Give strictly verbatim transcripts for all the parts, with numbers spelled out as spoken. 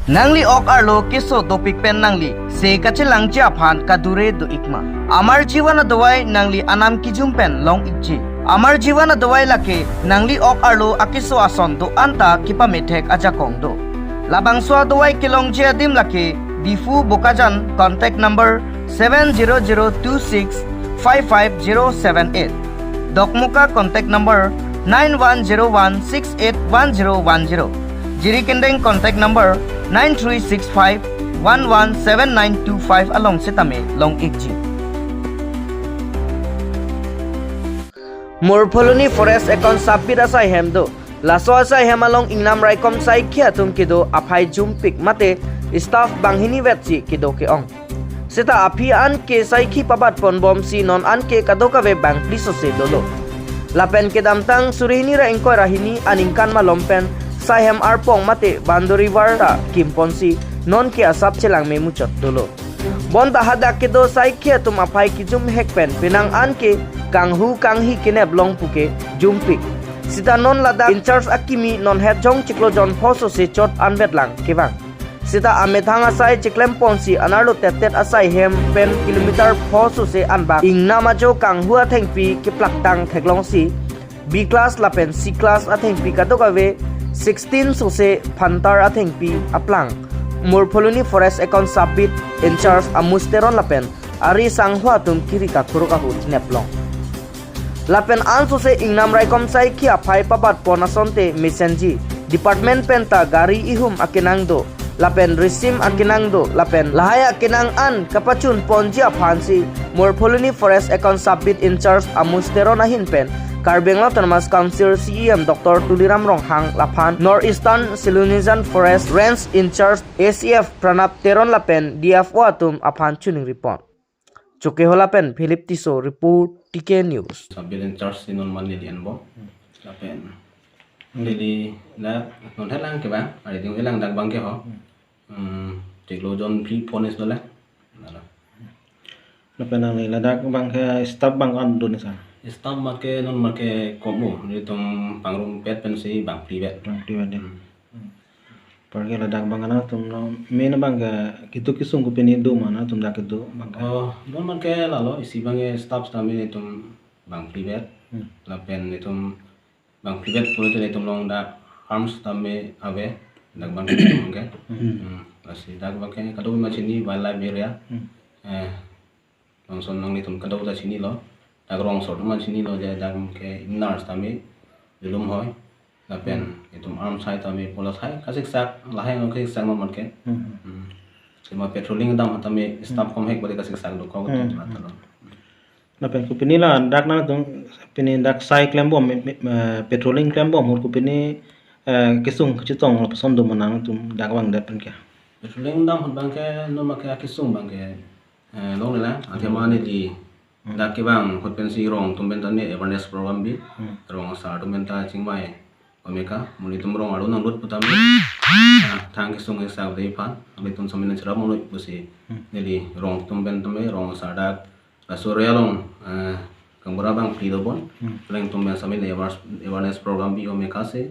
Nangli ok arlo keso dopik pen nangli se kachelangji aphan kadure do-ikma? Amar Jivan adawai nangli anam kijum pen long-ikji. Amar Jivan adawai lake nangli ok arlo akeso ason do-an ta kepamethek ajakong do. Labangso adawai kelongji adim lake Diphu Bokajan, contact number seven zero zero two six five five zero seven eight. Dokmoka, contact number nine one zero one six eight one zero one zero. Jirikindeng, contact number nine three six five one one seven nine two five along setame long-ikji. Murphuloni Forest ekon sub-beat asaihem do. Laso asaihem along ingnam raikom saikhi atum kedo aphai jumpik mate staff banghini vetsi kedo ke-ong. Seta aphi an ke saikhi pabat ponbomsi non an ke kadokave bangphli sose dolo. Lapen kedamtang suri hini ra ingkoi ra hini aningkan malom pen saihem arpong mate boundary wall ta kimponsi non ke asap chelangme muchot dolo. Bonta hadak kedo saikhi atum aphai kijumhek pen penang an ke kanghu kanghi kenep long puke jumpik. Seta non ladak in-charge akimi non het jong chiklo jon pho sose chot anvet lang kevang. Seta amethang asai chiklem ponsi anarlo tettet asaihem pen kilometer pho sose anbak ingnam ajo kanghu athengpi keplaktang theklongsi B class lapen C class athengpi kadokave sixteen sose phantar athengpi aplang Murphuloni Forest ekon sub-beat in-charge Amus Teron lapen ari sangho atum kiri kakuruk ahut neplong. Lapen ansose ingnam raikom saikhi aphai pabat pon asonte mesenji department penta gari ihum akenang do, lapen risim akenang do, lapen lahai akenang an kapachun ponji aphansi Murphuloni Forest ekon sub-beat in-charge Amus Teron ahin pen Karbi Anglong Autonomous Council C E M Doctor Tuliram Ronghang laphan North Eastern Silonijan Forest Range in-charge A C F Pranab Teron lapen D F O atum aphan choningri pon. Chokihola pen Philip Tisso report, T K News. Sub-beat in-charge si non mane di anbo. Lapen neli na non helang ke bang, ari ding helang dak bang ke ho. Hmm, chiklo jon phli pho ne sole. Nalo. Lapen nangli ladak bang ke staff bang an do ne sa? Staff make non make komo, nelitum pangrumpet pensi bangphli vet. Bangphli vet ya. Hmm. Apar ke ladak bang nangtum lo, main bang ke kedo kesung kopine do ma nangtum dak kedo bang ke? Oh, non bang ke lalo, isi bang ke staff tame nelitum bangphli vet. Hmm. Lapen nelitum bangphli vet pulote nelitum along dak arms tame ave, dak bang ke nelitum ke. Hmm. Hmm. Lasi dak bang ke kadokave ma chini wildlife area. Hmm. Eh, Nangson nanglitum kadokave ta chinilo. Dak rong asor atum chinilo je dak ke inner tame dulum hoi. Lapen itum arms hai tame pola hai kasiksak lahai along kasiksak ma mate. Hmm. Hmm. Sema patrolling dam tame staff kom hek bade kasiksak dokok. Hmm. Lapen kopine ladak nangtum pine dak sai klembom, me-, me-, eh, patrolling klembom ahut kopine, eh, kesung kachetong lapuson do ma nangtum dak bang det pen ke? Patrolling dam ahut bang ke non make kesung bang ke Eh, long nila, athema neli dak kevang ahut pensi rong atum pen ta ne awareness program bi, rong asar atum pen ta chingvai pame ka, mo nelitum rong arlo nanglut pu tame, ah, thang kesung kesak de aphan, nelitum sami nangcherap mo pusi, neli rong atum pen tame, rong asar dak, laso area along, eh, kangbura bangphli dobon, latum pen sami ne awareness, awareness program bi pame ka si,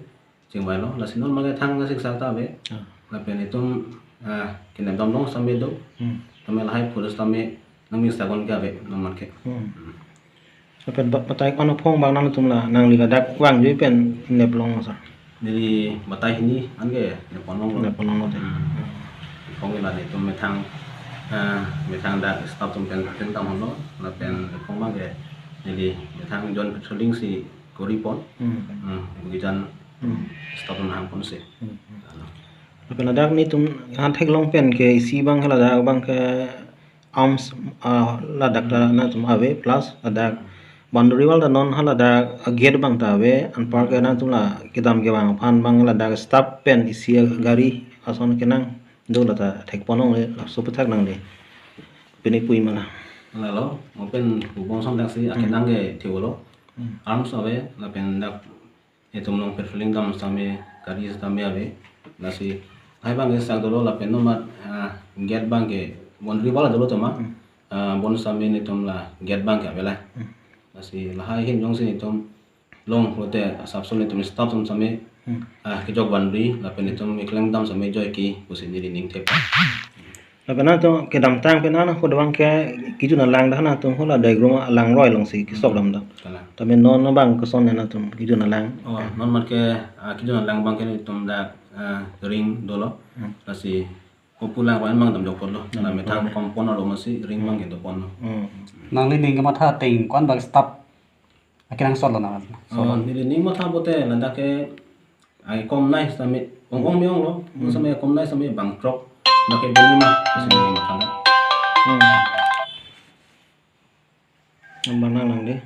chingvailo, lasi non make thang kasiksak ta ave. Ah. Lapen itum, ah, kenep dam along tame do. Hmm. Tame lahai police tame nangmi sagon ke ave, non make. Hmm. Hmm. Lapen ba-, batai kono phong bang nangtum la, nangli ladak vangji pen nep longlo sa? Neli batai hini an ke nep pon longlo. Nep pon longlo te. Hmm. Phong la nelitum methang, ah, methang dak staff atum pen pen tam holo. Lapen phong bang ke neli methang joint patrolling si kori pon. Hmm. Hmm, ibu kijan, hmm, staff nang pon si. Hmm, hmm. Lapen ladak nelitum han theklong pen ke isi bang ke ladak bang ke arms, ah, ladak ta nangtum ave plus ladak boundary wall ta non ha ladak gate bang ta ave anpar ke nangtum la kedam kevang aphan bang ladak staff pen isi gari ason kenang do la ta thek pon longle laso aputhak nangli pine pui ma la. Lalo, mo pen bubong son dak si, hmm, akenang ke thevolo. Hmm. Arms ave, lapen dak itum along patrolling dam tame, gari tame ave. Lasi, hai bang ke sak dolo lapen non mat, ah, gate bang ke, boundary wall dolo tama. Hmm. Ah, bon tame nelitum la gate bang ke ave la. Hmm. Lasi, lahai ahin jongsi nelitum along pulote asapso nelitum staff atum tame, Hmm. Ah, kejok vanri, lapen itum keklem dam same joike pusi neli ning thep. Lapen nangtum kedamtang pen nang hot abang ke kejun alang dak nangtum hala diagram alang roi alongsi kesok dam dak. Kalang. Tapi non abang koson nangtum kejun alang. Oh, non mat ke, ah, kejun alang abang ke itum dak, ah, ring dolo. Hmm. Lasi kopu alang roi abang damjok ponlo. Hmm. Methang kompon alo masi ring abang ke doponlo. Hmm. Nangli ning kematha ateng ko-an bak stop akenangsot lo nang? Oh, neli ning matha pote ladak ke ai komnai sitame ong-ong me-onglo, Hmm. sitame komnai sitame bangthrok, dak ke bini ma, sitame matha dak. Hmm. Nang bang nang nang dei.